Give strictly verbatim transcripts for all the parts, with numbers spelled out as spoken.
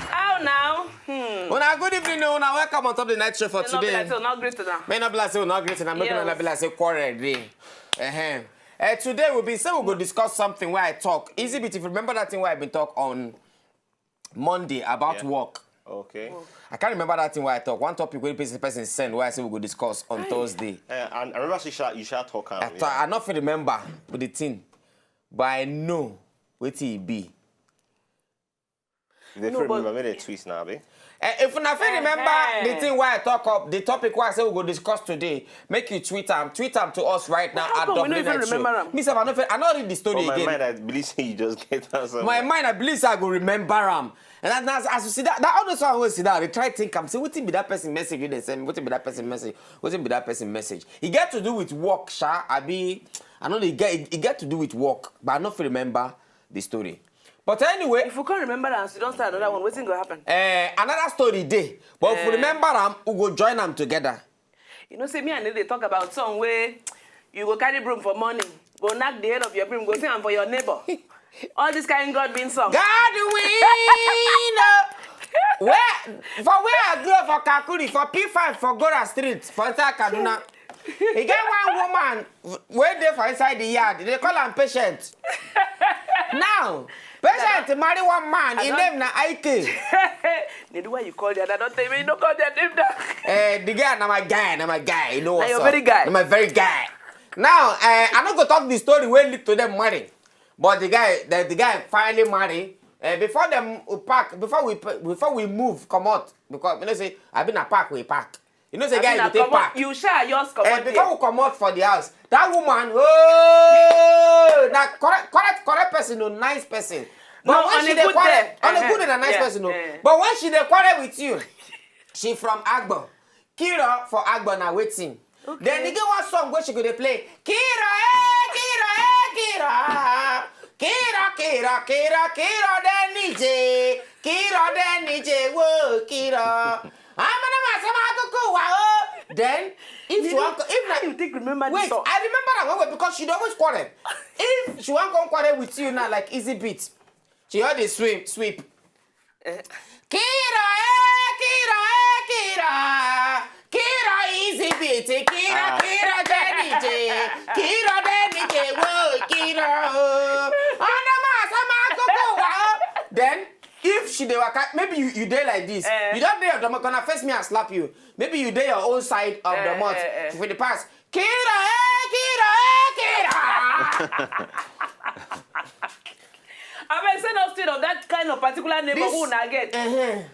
How now? Hmm. Una good evening, una welcome on top the night show for today. Not great now. May not be like say una greet now. Make una be like say quarrel dey. Uh-huh. Uh, today we be say we go discuss something where I talk. Easy bit if you remember that thing where I been talk on Monday about work. Okay. I can't remember that thing where I talk. One topic where person person send where I say we go discuss on Thursday. Uh, and I remember say you shall, you shall talk. I, I not fit remember with the thing, but I know what it be. They no, fit remember, make they tweet now, abi? Eh, if una fit remember the thing where I talk up, the topic where I say we go discuss today, make you tweet am, tweet am to us right now at W N H O. Me sef, I no fit, I no read the story again. For my mind, I believe say you just get am somewhere. My mind, I believe say I go remember am. And as, as you see that, that all those one wey see that, they try think am, say, "Wetin be that person message wey they send me? Wetin be that person message? Wetin be that person message?" E get to do with work, sha, abi, I know they get, e get to do with work, but I no fit remember the story. But anyway, if you can't remember am, you don't start another one. Wetin go happen? Eh, another story dey. But if you remember am, we go join am together. You know, say me and they talk about some way you go carry broom for morning, go knock the head of your broom, go sing am for your neighbor. All this kind God being song. God win. Where for where I grew up for Kakuri, for P five, for Gora Street, for inside Kaduna. E get one woman wey dey for inside the yard. They call am patient. Now, patient marry one man. His name na I K. They do why you call their, I don't tell you, you don't call their name now. Eh, the guy na my guy, na my guy. You know what's up? Very guy. Na my very guy. Now, eh, I no go talk the story wey lead to them marry. But the guy, the, the guy finally marry. Eh, before them pack, before we p- before we move, come out, because you know say I been a pack we pack. You know say guy you take pack. You share yours. Come out before we come out for the house. That woman, oh, that correct, correct, correct person, no nice person. But no, when she dey quarrel, on a good and a nice person, no. But when she dey quarrel with you, she from Agbo. Kira for Agbo na waiting. Okay. Then they get one song where she go dey play. Kira, eh, Kira, eh, Kira. Kira, Kira, Kira, Kira, then D J. Kira, then D J, whoa, Kira. I'm an Amasama Kuku, wow. Then, if you want, if how you think remember this song? Wait, I remember that one because she dey always quarrel. If she want come quarrel with you now, like easy beat, she all dey swim, sweep. Kira, eh, Kira, eh, Kira. Kira easy beat, Kira, Kira, Jenny J. Kira, Jenny J, whoa, Kira, oh. Then, if she dey waka, maybe you, you dey like this. You don't dey your domot, gonna face me and slap you. Maybe you dey your own side of the mouth for the past. Kira, eh, Kira, eh, Kira. I mean, say no still of that kind of particular neighbor who una get.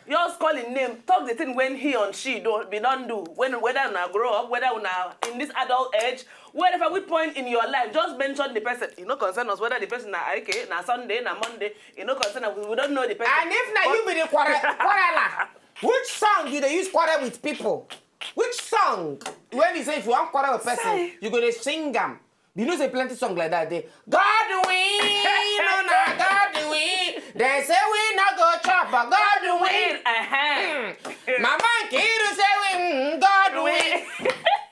Just call him name, talk the thing when he and she don't be don't do. When whether una grow up, whether una in this adult age, wherever we point in your life, just mention the person. You know, concern us whether the person na I K, na Sunday, na Monday. You know, concern us. We don't know the person. And if na you be the quarrel- quarreler, which song you dey use quarrel with people? Which song? When you say if you want quarrel with person, you go dey sing am. You know say plenty song like that dey. God win, oh na God win. They say we no go chop, but God win. Mama Nkiru say we, mm, God win.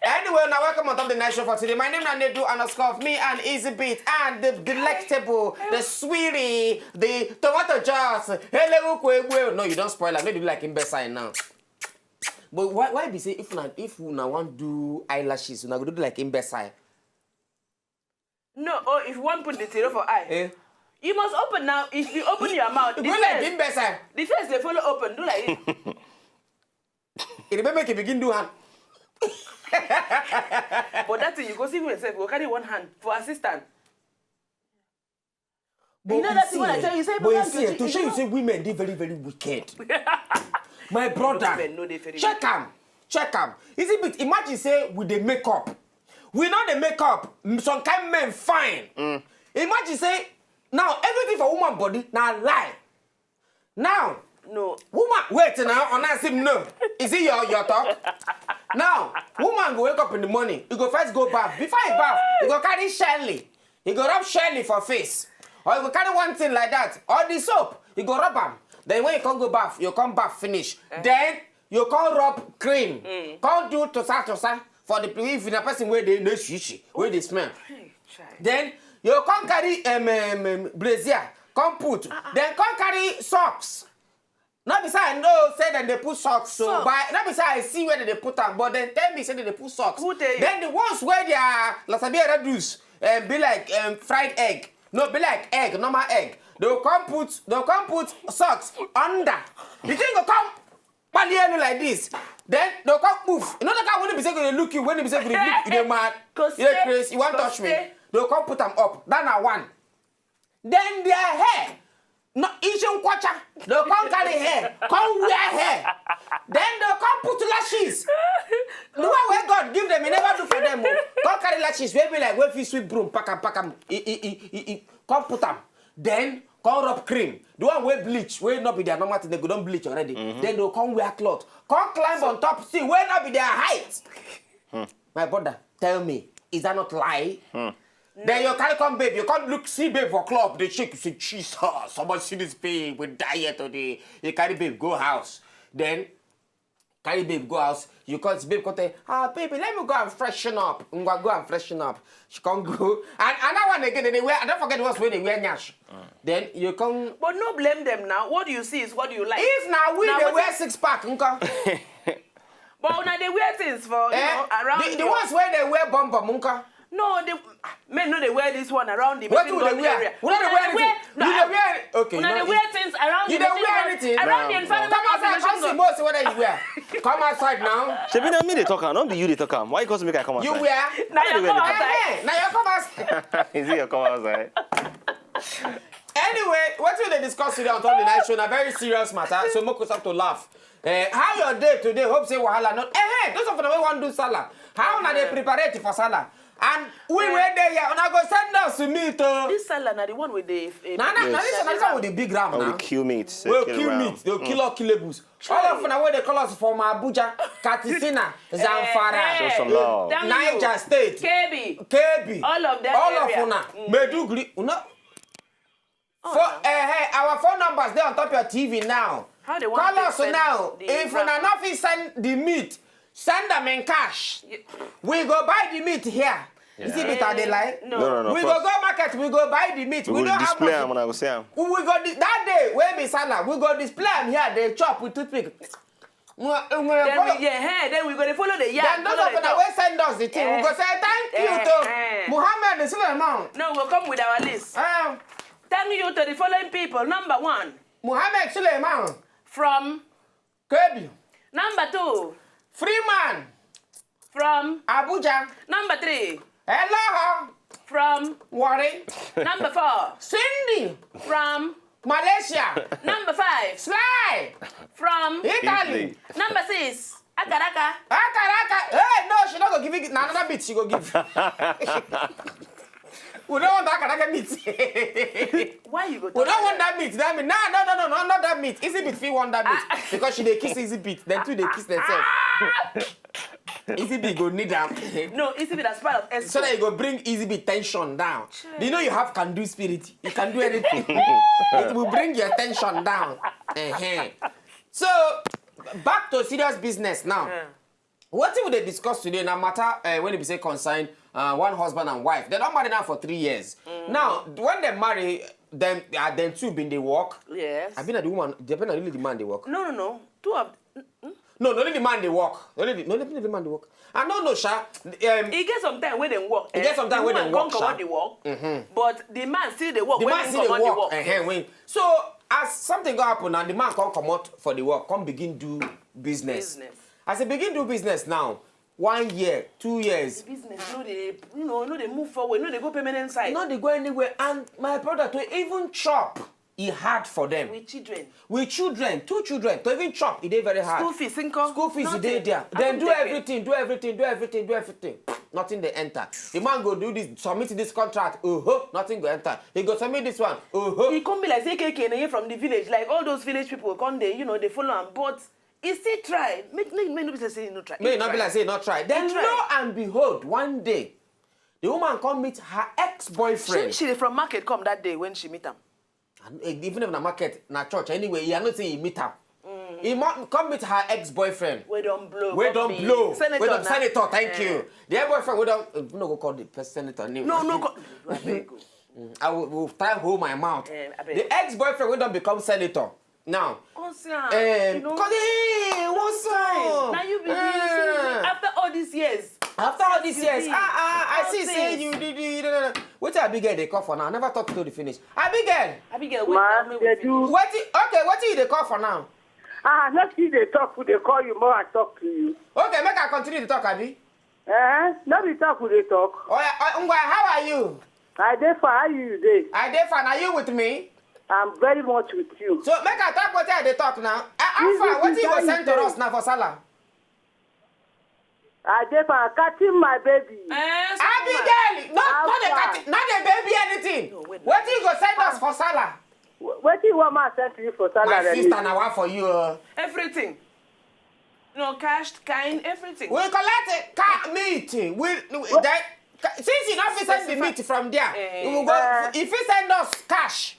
Anyway, now welcome on top the night show for today. My name is Nedu and of course me and Easy Beat and the delectable, the sweetie, the tomato juice. Hello, Ukwe. No, you don't spoil am. Make you do like imbecile now. But why, why be say if una, if una want do eyelashes, una go do like imbecile? No, oh, if you want put the thing for eye, you must open now. If you open your mouth, the face, the face they follow open. Do like it. It may make it begin do hand. But that thing you go see yourself, go carry one hand for assistant. But you know that thing when I tell you, say, but you see, to show you say women dey very, very wicked. My brother, check am, check am. Is it bit? Imagine say we dey make up. We know they make up. Mm, some kind men fine. Imagine say now everything for woman body na lie. Now, no. Woman, wait now, on that same no. Is it your, your talk? Now, woman go wake up in the morning, you go first go bath. Before you bath, you go carry Shelly. You go rub Shelly for face. Or you go carry one thing like that. Or the soap, you go rub am. Then when you come go bath, you come bath finish. Then you come rub cream. Come do tosa tosa for the, if na person wey dey no shishi, wey dey smell. Then you come carry um, um, um, brazier, come put. Then come carry socks. No be say I know say dem dey put socks, so but no be say I see where dem dey put am, but dem tell me say dem dey put socks. Who tell you? Then the ones where their lasabi reduce um, be like um, fried egg. No, be like egg, normal egg. They will come put, they will come put socks under. The thing go come palienu like this. Then they will come poof. You know the kind when be say go dey look you, when be say go dey look you, you dey mad, you dey crazy, you wan touch me. They will come put am up. That na one. Then their hair, no, ishi nkwacha. They will come carry hair, come wear hair. Then they will come put lashes. The one wey God give them, he never do for them. Oh. Come carry lashes, wey be like wey fit sweep broom, pack am, pack am, e, e, e, e, e, come put am. Then come rub cream. The one wey bleach, wey no be their normal thing, they go don bleach already. Then they will come wear cloth, come climb on top, see, wey no be their height. My brother, tell me, is that not lie? Then you carry come babe, you come look, see babe for club, dey shake, you say, Jesus, somebody see this babe, we die here today. You carry babe go house. Then carry babe go house, you come see babe come tell, ah baby, let me go and freshen up. Ngwa, go and freshen up. She come go. And another one again, they wear, I don't forget the ones wey dey wear nyash. Then you come. But no blame them now. What you see is what you like. If na we dey wear six pack, nko? But una dey wear things for, you know, around the, the ones wey dey wear bum bum, nko? No, the men no dey wear this one around the machine gun area. Wetin we dey wear? We no dey wear anything. You dey wear, okay, una dey wear things around the machine gun, around the environment. Come outside, come see, most whether you wear. Come outside now. Shebi na me dey talk am, no be you dey talk am. Why you come make I come outside? You wear? Na your come outside. Eh, na your come outside. Is it your come outside? Anyway, wetin we dey discuss today on top the night show na very serious matter, so make we stop to laugh. Eh, how your day today? Hope say wahala not. Eh, eh, those of una wey wan do Salah, how una dey preparate for Salah? And we wey dey here, una go send us to meet o. This Salah na the one wey dey, eh, na, na, na this, na this one with the big ram now. We kill meat. We kill meat. They kill all killables. All of una wey dey call us from Abuja, Katsina, Zamfara, show some love. Niger State, Kebbi, Kebbi, all of that area. All of una, Maiduguri, una. For, eh, eh, our phone numbers dey on top your T V now. Call us now. If una no fit send the meat, send them in cash. We go buy the meat here. Is it meat I dey lie? No. No, no, no. We go go market, we go buy the meat. We go display am, una go see am. We go that day wey be Salah, we go display am here, dey chop with toothpick. Then we, yeah, eh, then we go dey follow the yard. Then those of una wey send us the thing, we go say thank you to Muhammad Suleiman. No, we go come with our list. Thank you to the following people. Number one, Muhammad Suleiman from Kebbi. Number two, Freeman from Abuja. Number three, Hello. From Warri. Number four, Cindy. From Malaysia. Number five, Sly. From Italy. Number six, Akaraka. Akaraka. Hey, no, she not gonna give it. Na another beat she go give. We don't want that Akaraka beat. Why you go? We don't want that beat. That mean, nah, no, no, no, no, not that beat. Easy beat, feel want that beat because she dey kiss Easy Beat. Then two dey kiss themselves. Easy B go need am. No, Easy B that's part of escort. So that you go bring Easy B tension down. You know you have can do spirit. You can do anything. It will bring your tension down. Uh-huh. So back to serious business now. Yeah. Wetin we dey discuss today na matter uh, when we say concern uh, one husband and wife. They don marry now for three years. Mm. Now, when they marry, them uh, them two been dey work. Yes. I been at the woman. They been at really the man dey work. No, no, no. Two of No, no, only the man dey work. Only the, no, only the man dey work. I no know, sha. Um, e get some time wey dem work. E get some time wey dem work, sha. Come comot the work, but the man still dey work. The man still dey work. Uh-huh, when, so as something go happen and the man come comot for the work, come begin do business. Business. As he begin do business now, one year, two years. The business no dey, you know, no dey move forward, no dey go permanent side. No dey go anywhere. And my brother to even chop. E hard for them. With children. With children, two children, to even chop, e dey very hard. School fees, income. School fees, e dey there. Then do everything, do everything, do everything, do everything. Nothing dey enter. The man go do this, submit this contract. Oh, nothing go enter. He go submit this one. Oh, he come be like say K K na from the village, like all those village people come dey, you know, dey follow am. But He still try. Make make make no be say say he no try. May He not be try. Like say he not try. Then He try. Lo and behold, one day, the woman come meet her She ex-boyfriend. She dey from market come that day when she meet am. And, eh, even if na market, na church, anyway, I know say he meet am. He mo- come meet her ex-boyfriend. Wey don blow. Wey come don be blow. Senator Wey don na. senator, thank Eh. you. The ex-boyfriend wey don, eh, no go call the person senator name. No, no, go. Abeg o. I will, will try hold my mouth. Eh, abeg. The ex-boyfriend wey don become senator now. Come see am. Eh, You know, cause, eh, what's up? Now you be Eh. after all these years. After all these You years, see, ah, ah, I all see say things. You did it. Wetin Abigail dey call for now? I never talk to the finish. Abigail, Abigail, wait, Ma, now, make they we do. finish. wetin? Okay, wetin you dey call for now? Ah, not you dey talk, who dey call you more and talk to you. Okay, make I continue to talk, abi? Eh? No be talk, who dey talk. Oh, yeah, uh, Ngwa, how are you? I dey fine, how you dey? I dey fine. Are you with me? I'm very much with you. So make I talk wetin I dey talk now. Uh, how This far? is Wetin you go very send to good. Us now for Salah? I dey fine, catching my baby. Eh, so Abigail, no, no dey Alpha. catch, no dey baby anything. No, wait. Wetin you go send us for Salah? Wh- Wetin you want man send to you for salary? My sister, na one for you. Uh. Everything. No, cash, kind, everything. We collect a car meat. We, we that, since you not fit send the meat from there, Eh. we will go. If you send us cash,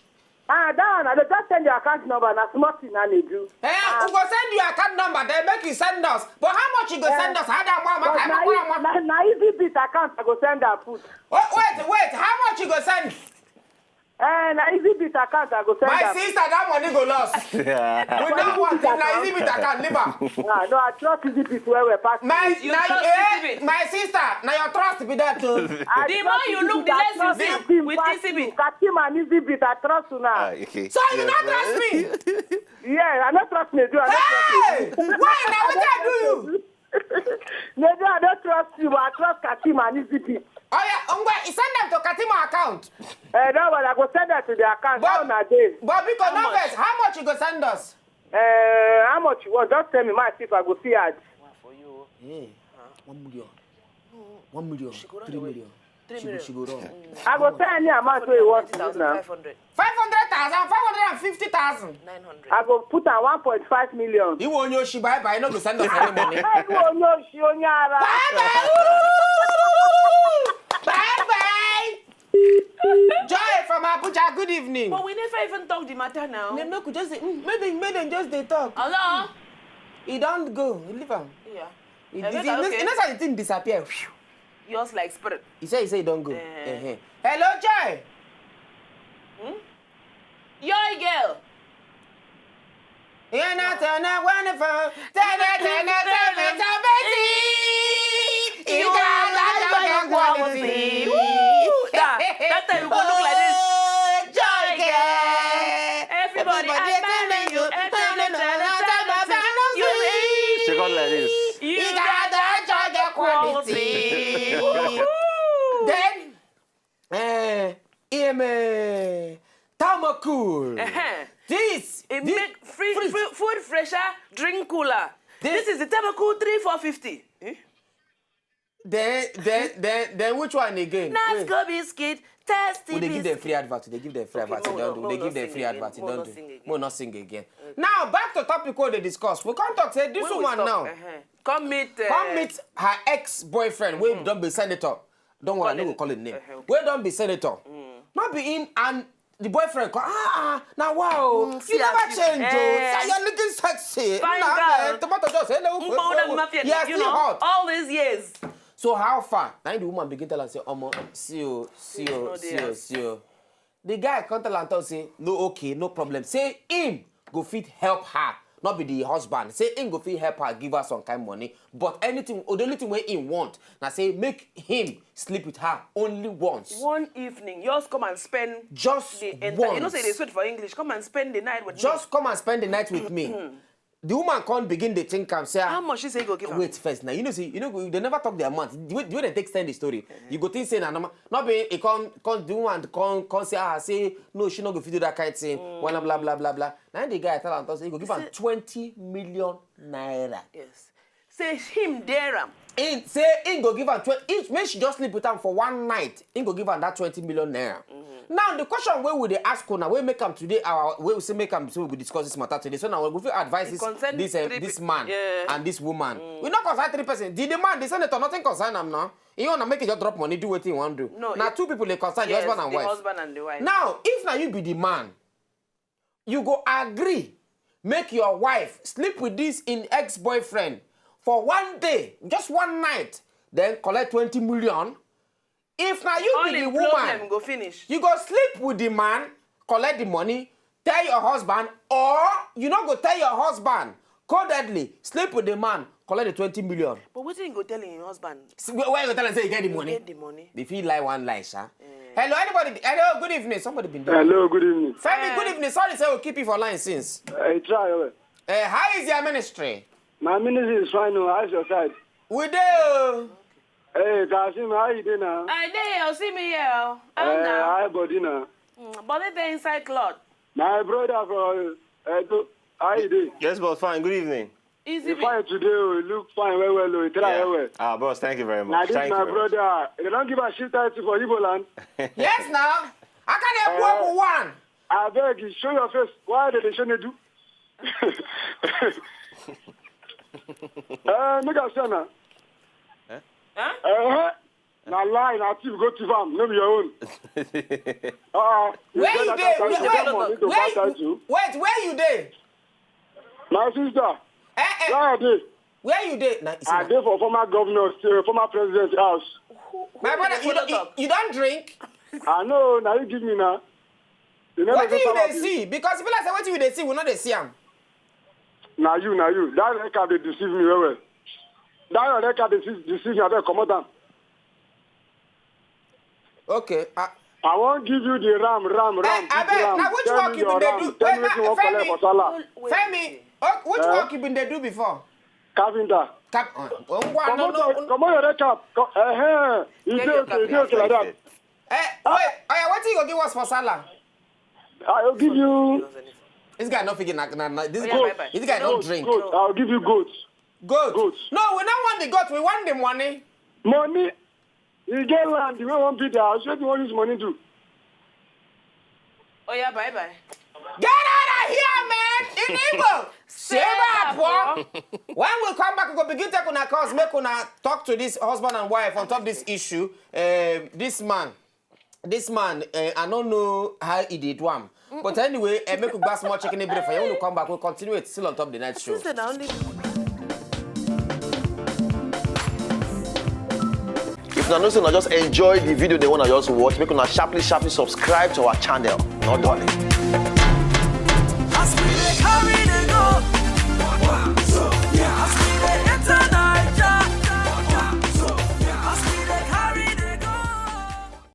Ah, that one, I dey just send your account number, na small thing I dey do. Eh, we go send you account number, then make you send us. But how much you go send us? How that one? But na, na, na easy beat account I go send am put. Wait, wait, wait. How much you go send? Eh, na easy beat account I go send My am. Sister, that money go lost. We don't want it. Na easy beat account, leave am. Ah, no, I trust easy beat well well pass. My, You na, trust eh, easy beat? My sister, now your trust be that too. I The trust more you easy look, beat, the I less you trust see easy with pass easy you. beat. Katim and easy beat, I trust una. Ah, okay. So you not trust me? Yeah, I no trust me, do I no trust me. Hey, why now? What I do you? No, no, I don't trust you, but I trust Katim and easy beat. Oh yeah, Ngwa, you send them to Katima account. Eh, that one, I go send that to the account. But- How na dey? But because How no much? Vex, how much you go send us? Eh, how much you want? Just tell me, my see if I go see add. One for you. Yeah, one million. One million, She go run three away. Million. Three She go, million. she go run. I go send any amount wey you want to do now. Five hundred. Five hundred thousand, five hundred and fifty thousand. Nine hundred. I go put am one point five million. You want your she bye bye, no go send us any money. Hey, you onye oshi, onye ara. Bye bye. Ooh. Bye bye. Joy from Abuja, good evening. But we never even talk the matter now. Then make we just say, mm, make dem, make dem just dey talk. Hello? He don't go, he leave am. Yeah. He, Eh, he, Emeka, he, okay. He knows how the thing disappear. Yours like spirit. He say, he say he don't go. Eh. Uh-huh. Hello, Joy. Hmm? Yo, girl. You're not on a wonderful. Tell me, tell me, tell me, tell me. You got that kind of quality. Woo! That, that time you go look like this. Oh, Joy, girl. Everybody, Everybody I'm marrying you. telling you. Everybody, tell me, tell me, tell me. She got like this. You You got that joy, the quality. Woo! Then, eh, E M A, Thermocool. Uh-huh. This, It this make free, fridge. Food, food fresher, drink cooler. This- This is the Thermocool three four fifty. Eh? Then, then, then, then which one again? Wait. Nasco biscuit, tasty We dey give them biscuit. Free advert. They give them free Okay, advert. mo Don't no- do. mo They no give them sing free again. Advert. Mo Don't no do. Sing again. Mo not sing again. Now back to topic wey dey discuss. We come talk say this When we woman stop, now Uh-huh. Come meet. Uh, come meet her ex-boyfriend wey don be senator. Don't worry, I no go call him name. Uh-huh. Wey don be senator. Not be him and the boyfriend come, ah, ah, na wow. Mm, You see never as you- change, oh. Eh. So you're looking sexy. Fine Nah, girl. eh, tomato just, hello, Mbo na mafia, you are you still know, hot. All these years. So how far? Now the woman begin tell am say, omo, see o, see Things o, no see dey o, as- see o. The guy come tell am talk say, no, okay, no problem. Say him go fit help her, not be the husband. Say him go fit help her, give her some kind money. But anything, the only thing wey him want na say make him sleep with her only once. One evening, yours come and spend Just the entire. once. You know, say they sweet for English. Come and spend the night with Just come and spend the night with me. The woman come begin dey think am say, ah, How much she say go give her? Wait first now. You know, see, you know, they never talk the amount. The way, the way they take send the story, you go think say na normal. Not be it come, come the woman come, come say, ah, say no, she no go fit do that kind thing. Blah blah blah blah blah. Now the guy tell am talk say he go give am twenty million naira. Yes. Say him dare am. He say he go give am twenty, if make she just sleep with am for one night, he go give am that twenty million naira. Now the question wey we dey ask una, wey make am today our, wey we say make am, so we go discuss this matter today, so now we go fit advise this, this, uh, this man and this woman. We no concern three person. The, the man, the senator, nothing concern am now. He wanna make e just drop money, do wetin he wan do. No, na two people dey concern, the husband and wife. Now if na you be the man, you go agree make your wife sleep with this in ex-boyfriend for one day, just one night, then collect twenty million? If na you be the woman, go finish. You go sleep with the man, collect the money, tell your husband, or you no go tell your husband, codedly sleep with the man, collect the twenty million. But wetin you go tell your husband? Why you go tell am say you get the money? Get the money. If he lie one lie, sha. Hello, anybody? Hello, good evening. Somebody been there. Hello, good evening. Femi, good evening. Sorry, sir, we keep you for line since. I try. Uh, how is your ministry? My ministry is fine. Oh, how's your side? We do. Hey, Kasim, how you doing now? I dey, you see me here. Oh. How now? How body now? Mm, body dey inside cloth. My brother from Edo, how you dey? Yes, but fine. Good evening. Easy. You fine today, oh, you look fine, well, well, oh, you try well, well. Ah, boss, thank you very much. Now this thank my brother. They don't give a shit title for Igbo land. Yes, now. I can't help uh, one. I beg you, show your face. Why did they show you do? Uh, make a sense now. Huh? Uh-huh. Na lie, na thief go thief am, no be your own. Uh, where you dey? Wait, wait, where you dey? My sister, eh, eh. Where I dey? Where you dey? I dey for former governor, uh, former president house. My brother, you don't, you, you don't drink? I know, now you give me now. You know what you dey see? Because if you like say what you dey see, we know they see am. Na you, na you. That red card dey deceive me well well. That your red card dey deceive, deceive me. I beg comot am. Okay. I, I wan give you the ram, ram, ram. Eh, abeg, na which work you been dey do? Tell me wetin you wan collect for sallah. Femi, oh, which work you been dey do before? Carpenter. Cap. Uh, uh, no, no, no. Comot your red cap. Uh, uh, you dey okay, you dey okay like that. Eh, wait, oh yeah, wetin you go give us for sallah? I will give you. This guy no fit na, na, na, this guy, this guy don't drink. Goat. I'll give you goat. Goat. Goat. No, we don't want the goat. We want the money. Money. You get land. You want build the house. What you want use money do? Oh yeah, bye bye. Get out of here, man! In Igbo, save up, boy. When we come back, we go begin take una calls, make una talk to this husband and wife on top this issue. Uh, this man, this man, uh, I don't know how he did one. But anyway, uh, make we buy small chicken bread for you. When we come back, we'll continue it still on top of the night show. If una know say una just enjoy the video, they wanna just watch, make una sharply, sharply subscribe to our channel. No darling.